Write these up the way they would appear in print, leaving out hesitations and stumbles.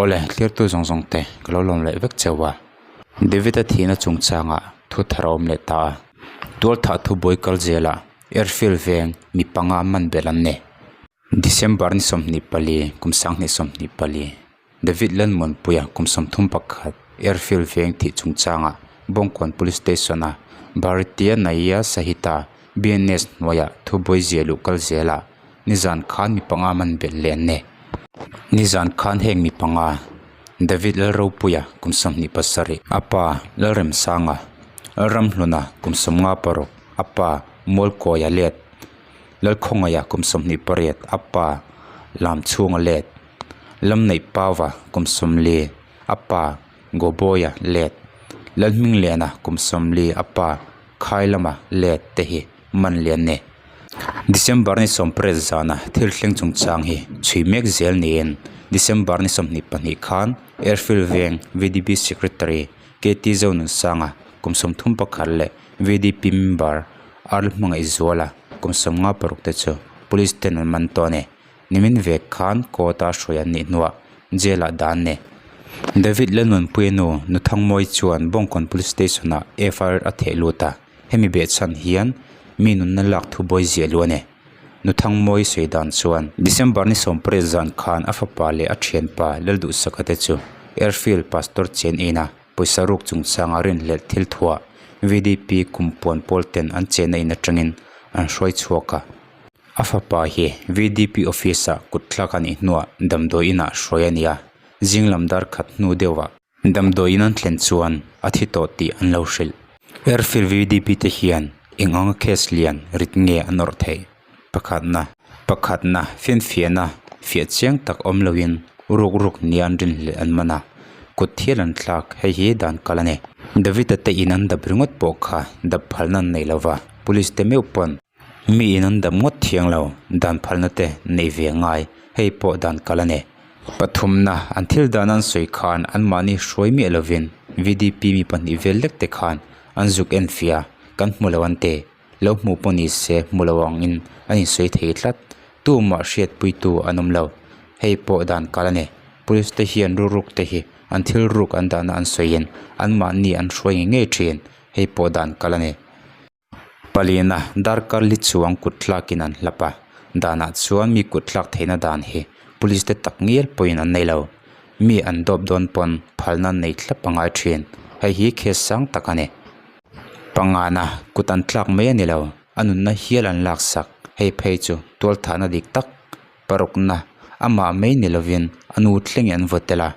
Awle, thlirtu zawng zawng te ka lo lawm leh vek cheu a. David-a thihna chungchangah thu thar a awm leh ta a. Tualthah thubuai kal zelah Airfield veng mi panga man belh an ni. December ni 24, kum 2024, David Lalmuanpuia kum 31 Airfield veng thih chungchangah Bawngkawn Police Station-a Bharatiya Nyaya Sahita, BNS, hnuaiah thubuai zia luh kal zelah nizan khan mi panga man belh leh an ni. Nizan khan heng mi panga David Lalropuia kum 27, a pa Lalremsanga, Lalramhluna kum 56, a pa Mualkawia let, Lalkhawngaia kum 28, a pa Lamchhunga let, Lamneihpauva kum 40, a pa Goboia let, Lalhmingliana kum 40, a pa Khailama let te hi man lian ni. December ni 18 zana thil thleng chungchang hi chhui mek zel niin December ni 22 khan Airfield Veng VDP Secretary KT Zonunsanga kum 31 leh VDP member Arl Hmangaihzuala kum 56 te chu Police ten an man tawh a ni. Nimin vek khan court a hruai an nih hnuah jail ah dan ni. David Lalnunpuia nu Nuthangmawi chuan Bawngkawn Police Station ah FIR a theh lut a, hemi behchhan hian mi nunna lak thu bawi ziah luh a ni. Nuthangmawi sawi dan chuan December ni 18 zan khan a fapa leh a thianpa Lalduhsaka te chu Airfield Pastor chen ina pawisa ruk chungchanga rinhlelh thil thuah VDP kumpuan pawl ten an chenna in atangin an hruai chhuak a. A fapa hi VDP office ah kut thlak a nih hnuah damdawi inah hruai a ni a, zing lam dar khat hnu deuhah damdawi in an thlen chuan a thi tawh tih an lo hrilh. Airfield VDP te hian eng anga case lian rit nge an awrh theih? Pakhatna, Pakhatna, Finfiahna fiah chiang tak awm loin ruk ruk nia an rinhlelh an man a, kut thial an thlak, hei hi dan kal a ni. David-a te in an dap ringawt pawh kha dap phalna an nei lova, police te meuh pawn Mi in an dam ngawt thiang lo, dan phalna te nei ve ngai, hei pawh dan kal a ni. Pathumna, an thil dan an sawi khan anmahni hruai miah lovin VDP mi pahnih vel lek te khan an zuk en fia, kan hmu lo an ti. Lo hmuh pawh ni se hmu lo angin an insawi thei tlat. Tumah hriatpuitu an awm lo, hei pawh dan kal a ni. Police te hian ruruk te hi an thil ruk an dahna an sawiin anmahni an hruai ngei ngei thin, hei pawh dan kal a ni. Paliana darkar li chuang kut thlakin an hlap a, danah chuan mi kut thlak theihna dan hi police te tak ngial pawhin an nei lo. Mi an dawp dawn pawn phalna an nei thlap a ngai thin, hei hi case sang tak a ni. Pangana kut an tlak mai a ni lo, a nunna hial an laksak, hei phei chu tualthahna dik tak parukna amah mai ni lovin a nu thlengin an vaw tel a,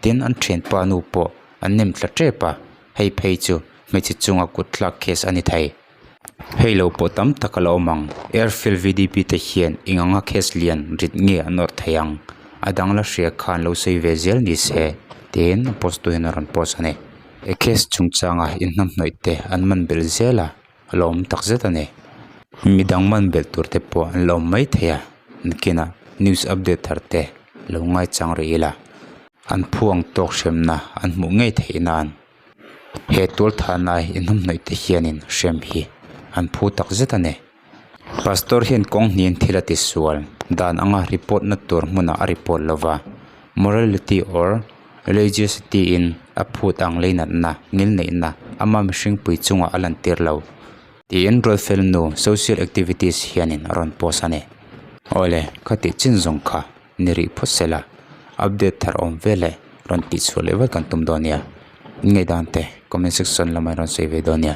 tin an thianpa nu pawh an nem tla tep a, hei phei chu hmeichhe chunga kut thlak case a ni thei. Hei lo pawh tam tak a la awm ang, Airfield VDP te hian eng anga case lian rit nge an awrh thei ang, a dang la hria khan lo sawi ve zel ni se tiin a post tu hian a rawn post a ni. He case chungchanga inhnamhnawih te an man belh zel a, a la awm tak zet a ni. Midang man belh tur te pawh an la awm mai thei a, nakinah news update thar te lo ngaichang rih ila, an phuang tawk hremna an hmuh ngei theih nan. He tualthanai inhnamhnawih te hianin hrem hi an phu tak zet a ni. Pastor hian kawng hnihin thil a tisual dan anga report na tur hmunah a report lova, morality or religiosity in a phut ang leinatna, ngilneihna ama mihring pui chungah a lantir lo tiin Rualfel nu social activities hianin a rawn post a ni. Awle, khati chin zawng kha ni rih phawt sela, update thar awm vel leh rawn tih chhuah leh vat kan tum dawn nia. In ngaihdan te comment section lamah in rawn sawi ve dawn nia.